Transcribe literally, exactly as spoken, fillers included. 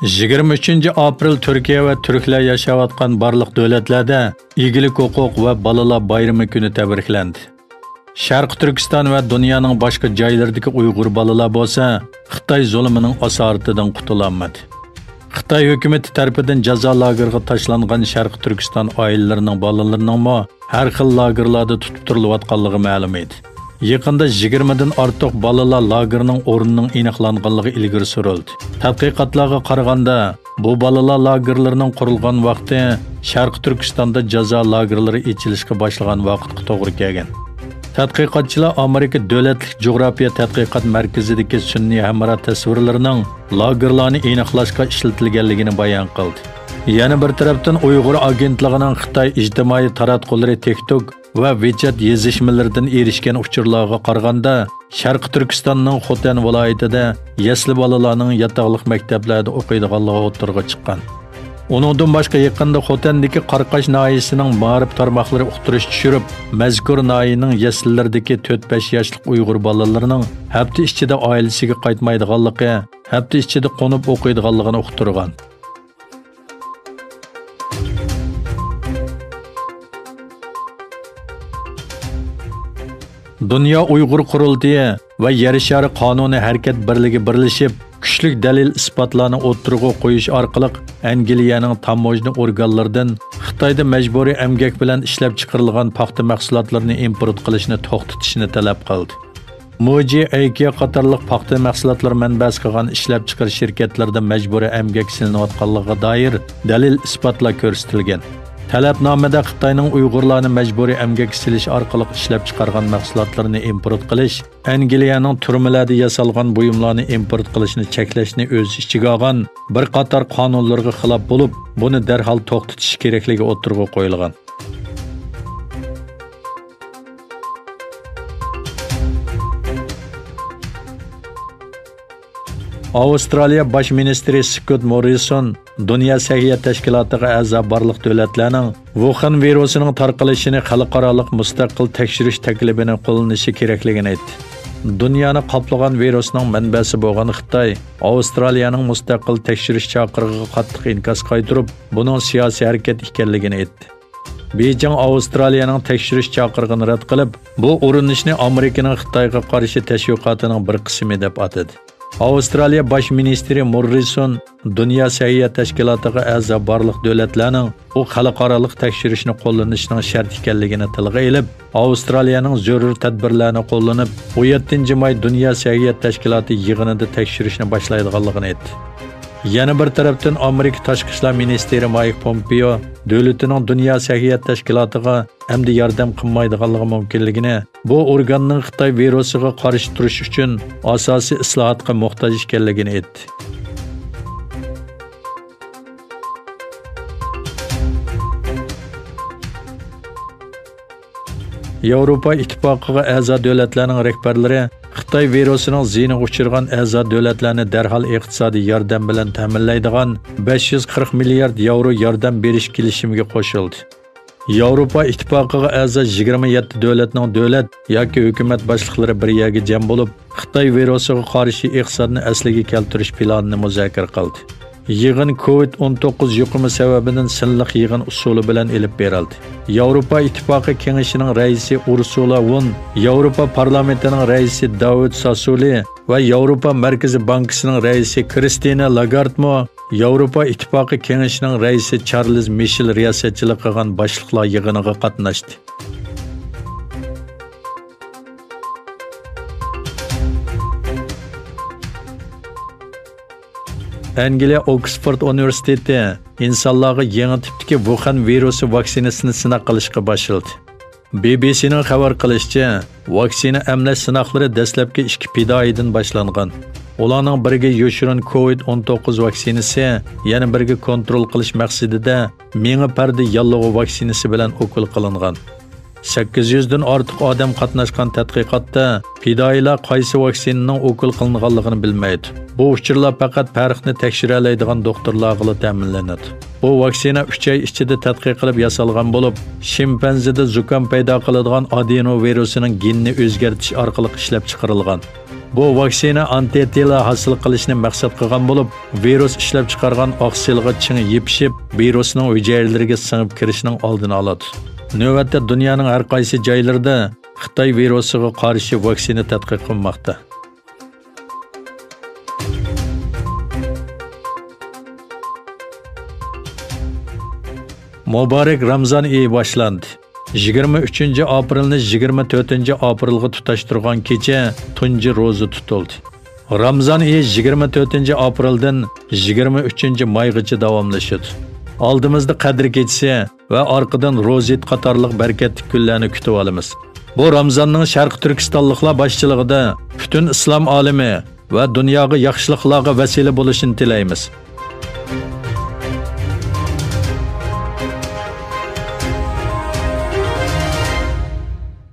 يىگىرمە ئۈچىنچى ئاپرېل تۈركىيە ۋە تۈركلەر ياشاۋاتقان بارلىق دۆلەتلەردە ئىگىلىك ھوقۇق ۋە بالىلار بايرىمى كۈنى تەبرىكلەندى. شەرقىي تۈركىستان ۋە دۇنيانىڭ باشقا جايلىرىدىكى ئۇيغۇر بالىلار بولسا خىتاي زۇلۇمىنىڭ ئاسارىتىدىن قۇتۇلالمىدى. خىتاي ھۆكۈمىتى تەرىپىدىن جازا لاگېرىغا تاشلانغان شەرقىي تۈركىستان ئائىلىلىرىنىڭ بالىلىرىنىڭمۇ ھەر خىل لاگېرلاردا تۇتۇپ تۇرۇلۇۋاتقانلىقى مەلۇم ئىدى. يېقىندا يىگىرمىدىن ئارتۇق بالىلار لاگېرنىڭ ئورنىنىڭ ئېنىقلانغانلىقى ئىلگىرى سۈرۈلدى. تەتقىقاتلارغا قارىغاندا، بۇ بالىلار لاگېرلىرىنىڭ قۇرۇلغان ۋاقتى شەرقىي تۈركىستاندا جازا لاگېرلىرى ئېچىلىشقا باشلىغان ۋاقىتقا توغرا كەلگەن. تەتقىقاتچىلار ئامېرىكا دۆلەتلىك جۇغراپىيە تەتقىقات مەركىزىدىكى سۈنئىي ھەمراھ تەسۋىرلىرىنىڭ لاگېرلارنى ئېنىقلاشقا ئىشلىتىلگەنلىكىنى بايان قىلدى. يەنە بىر تەرەپتىن، ئۇيغۇر ئاگېنتلىقىنىڭ خىتاي ئىجتىمائىي تاراتقۇلىرى تىك توك ۋە ۋىچەت يېزىشمىلىرىدىن ئېرىشكەن ئۇچۇرلارغا قارىغاندا، شەرقىي تۈركىستاننىڭ خوتەن ۋىلايىتىدە يەسلى بالىلارنىڭ ياتاقلىق مەكتەپلەردە ئوقۇيدىغانلىقى ئوتتۇرىغا چىققان. ئۇنىڭدىن باشقا، يېقىندا خوتەندىكى قاراقاش ناھىيەسىنىڭ مائارىپ تارماقلىرى ئۇقتۇرۇش چۈشۈرۈپ، مەزكۇر ناھىيەنىڭ يەسلىلىرىدىكى تۆت بەش ياشلىق ئۇيغۇر بالىلىرىنىڭ ھەپتە ئىچىدە ئائىلىسىگە قايتمايدىغانلىقى، ھەپتە ئىچىدە قونۇپ ئوقۇيدىغانلىقىنى ئۇقتۇرغان. دۇنيا ئۇيغۇر قۇرۇلتىيى ۋە يەر شارى قانۇنىي ھەرىكەت بىرلىكى بىرلىشىپ، كۈچلۈك دەلىل-ئىسپاتلارنى ئوتتۇرىغا قويۇش ئارقىلىق ئەنگلىيەنىڭ تاموژنا ئورگانلىرىدىن خىتايدا مەجبۇرىي ئەمگەك بىلەن ئىشلەپچىقىرىلغان پاختا مەھسۇلاتلىرىنى ئىمپورت قىلىشنى توختىتىشنى تەلەپ قىلدى. موجى، ئەيكىيا قاتارلىق پاختا مەھسۇلاتلىرى مەنبەسى قىلغان ئىشلەپچىقىرىش شىركەتلىرىدە مەجبۇرىي ئەمگەك سېلىنىۋاتقانلىقىغا دائىر دەلىل-ئىسپاتلار كۆرسىتىلگەن. تەلەپنامىدە خىتاينىڭ ئۇيغۇرلارنى مەجبۇرىي ئەمگەككە سېلىش ئارقىلىق ئىشلەپچىقارغان مەھسۇلاتلىرىنى ئىمپورت قىلىش، ئەنگلىيەنىڭ تۈرمىلەردە ياسالغان بۇيۇملارنى ئىمپورت قىلىشنى چەكلەشنى ئۆز ئىچىگە ئالغان بىر قاتار قانۇنلىرىغا خىلاپ بولۇپ، بۇنى دەرھال توختىتىش كېرەكلىكى ئوتتۇرىغا قويۇلغان. ئاۋسترالىيە باش مىنىستىرى سكوت موررىسون دۇنيا سەھىيە تەشكىلاتىغا ئەزا بارلىق دۆلەتلەرنىڭ ۋۇخەن ۋىرۇسىنىڭ تارقىلىشىنى خەلقئارالىق مۇستەقىل تەكشۈرۈش تەكلىپىنى قوللىنىشى كېرەكلىكىنى ئېيتتى. دۇنيانى قاپلىغان ۋىرۇسنىڭ مەنبەسى بولغان خىتاي ئاۋسترالىيەنىڭ مۇستەقىل تەكشۈرۈش چاقىرىقىغا قاتتىق ئىنكاس قايتۇرۇپ، بۇنىڭ سىياسىي ھەرىكەت ئىكەنلىكىنى ئېيتتى. بېيجىڭ ئاۋسترالىيەنىڭ تەكشۈرۈش چاقىرىقىنى رەت قىلىپ، بۇ ئۇرۇنۇشنى ئامېرىكىنىڭ خىتايغا قارشى تەشۋىقاتىنىڭ بىر قىسمى دەپ ئاتىدى. ئاۋسترالىيە باش مىنىستىرى موررىسون دۇنيا سەھىيە تەشكىلاتىغا ئەزا بارلىق دۆلەتلەرنىڭ بۇ خەلقئارالىق تەكشۈرۈشنى قوللىنىشنىڭ شەرت ئىكەنلىكىنى تىلغا ئېلىپ، ئاۋسترالىيەنىڭ زۆرۈر تەدبىرلەرنى قوللىنىپ، ئون يەتتىنچى ماي دۇنيا سەھىيە تەشكىلاتى يىغىنىدا تەكشۈرۈشنى باشلايدىغانلىقىنى ئېيتتى. يەنە بىر تەرەپتىن، ئامېرىكا تاشقى ئىشلار مىنىستىرى مايك پومپېئو دۆلىتىنىڭ دۇنيا سەھىيە تەشكىلاتىغا ئەمدى ياردەم قىلمايدىغانلىقى مۇمكىنلىكىنى، بۇ ئورگاننىڭ خىتاي ۋىرۇسىغا قارشى تۇرۇش ئۈچۈن ئاساسىي ئىسلاھاتقا موھتاج ئىكەنلىكىنى ئېيتتى. ياۋروپا ئىتتىپاقىغا ئەزا دۆلەتلەرنىڭ رەھبەرلىرى خىتاي ۋىرۇسىنىڭ زىيىنىغا ئۇچرىغان ئەزا دۆلەتلەرنى دەرھال ئىقتىسادىي ياردەم بىلەن تەمىنلەيدىغان بەش يۈز قىرىق مىليارد ياۋرو ياردەم بېرىش كېلىشىمىگە قوشۇلدى. ياۋروپا ئىتتىپاقىغا ئەزا يىگىرمە يەتتە دۆلەتنىڭ دۆلەت ياكى ھۆكۈمەت باشلىقلىرى بىر يەرگە جەم بولۇپ، خىتاي ۋىرۇسىغا قارشى ئىقتىسادنى ئەسلىگە كەلتۈرۈش پىلانىنى مۇزاكىرە قىلدى. يىغىن كوۋىد ئون توققۇز يۇقۇمى سەۋەبىدىن سىنلىق يىغىن ئۇسۇلى بىلەن ئېلىپ بېرىلدى. ياۋروپا ئىتتىپاقى كېڭىشىنىڭ رەئىسى ئۇرسۇلا ۋون، ياۋروپا پارلامېنتىنىڭ رەئىسى داۋىد ساسسولى ۋە ياۋروپا مەركىزىي بانكىسىنىڭ رەئىسى كرىستىنا لاگارتمۇ ياۋروپا ئىتتىپاقى كېڭىشىنىڭ رەئىسى چارلىز مىشېل رىياسەتچىلىك قىلغان باشلىقلار يىغىنىغا قاتناشتى. ئەنگلىيە ئوكسفورد ئۇنىۋېرسىتېتى ئىنسانلارغا يېڭى تىپتىكى ۋۇخەن ۋىرۇسى ۋاكسىنىسىنى سىناق قىلىشقا باشلىدى. بى بى سىنىڭ خەۋەر قىلىشىچە، ۋاكسىنا ئەملەش سىناقلىرى دەسلەپكى ئىككى پىدائىيدىن باشلانغان. ئۇلارنىڭ بىرىگە يوشۇرۇن كوۋىد ئون توققۇز ۋاكسىنىسى، يەنە بىرىگە كونترول قىلىش مەقسىتىدە مېڭە پەردە ياللۇغى ۋاكسىنىسى بىلەن ئوكۇل قىلىنغان. سەككىز يۈزدىن ئارتۇق ئادەم قاتناشقان تەتقىقاتتا پىدائىيلار قايسى ۋاكسىنىنىڭ ئوكۇل قىلىنغانلىقىنى بىلمەيدۇ. بۇ ئۇچۇرلار پەقەت پەرقنى تەكشۈرەلەيدىغان دوختۇرلارغىلا تەمىنلىنىدۇ. بۇ ۋاكسىنا ئۈچ ئاي ئىچىدە تەتقىق قىلىپ ياسالغان بولۇپ، شىمپەنزىدە زۇكام پەيدا قىلىدىغان ئادېنو ۋىرۇسىنىڭ گېنىنى ئۆزگەرتىش ئارقىلىق ئىشلەپچىقىرىلغان. بۇ ۋاكسىنا ئانتىتېلا ھاسىل قىلىشنى مەقسەت قىلغان بولۇپ، ۋىرۇس ئىشلەپچىقارغان ئاق سىلغا چىڭ يېپىشىپ، ۋىرۇسنىڭ ھۈجەيرىلىرىگە سىڭىپ كىرىشنىڭ ئالدىنى ئالىدۇ. نۆۋەتتە دۇنيانىڭ ھەر قايسى جايلىرىدا خىتاي ۋىرۇسىغا قارشى ۋاكسىنا تەتقىق قىلماقتا. مۇبارەك رامزان ئېيى باشلاندى. يىگىرمە ئۈچىنچى ئاپرېلنى يىگىرمە تۆتىنچى ئاپرېلغا تۇتاشتۇرغان كېچە تۇنجى روزا تۇتۇلدى. رامزان ئېيى يىگىرمە تۆتىنچى ئاپرېلدىن يىگىرمە ئۈچىنچى مايغىچە داۋاملىشىدۇ. ئالدىمىزدا قەدىر كېچىسى ۋە ئارقىدىن روزا ھېيت قاتارلىق بەرىكەتلىك كۈنلەرنى كۈتۈۋالىمىز. بۇ رامزاننىڭ شەرقىي تۈركىستانلىقلار باشچىلىقىدا پۈتۈن ئىسلام ئالىمى ۋە دۇنياغا ياخشىلىقلارغا ۋەسىلە بولۇشىنى تىلەيمىز.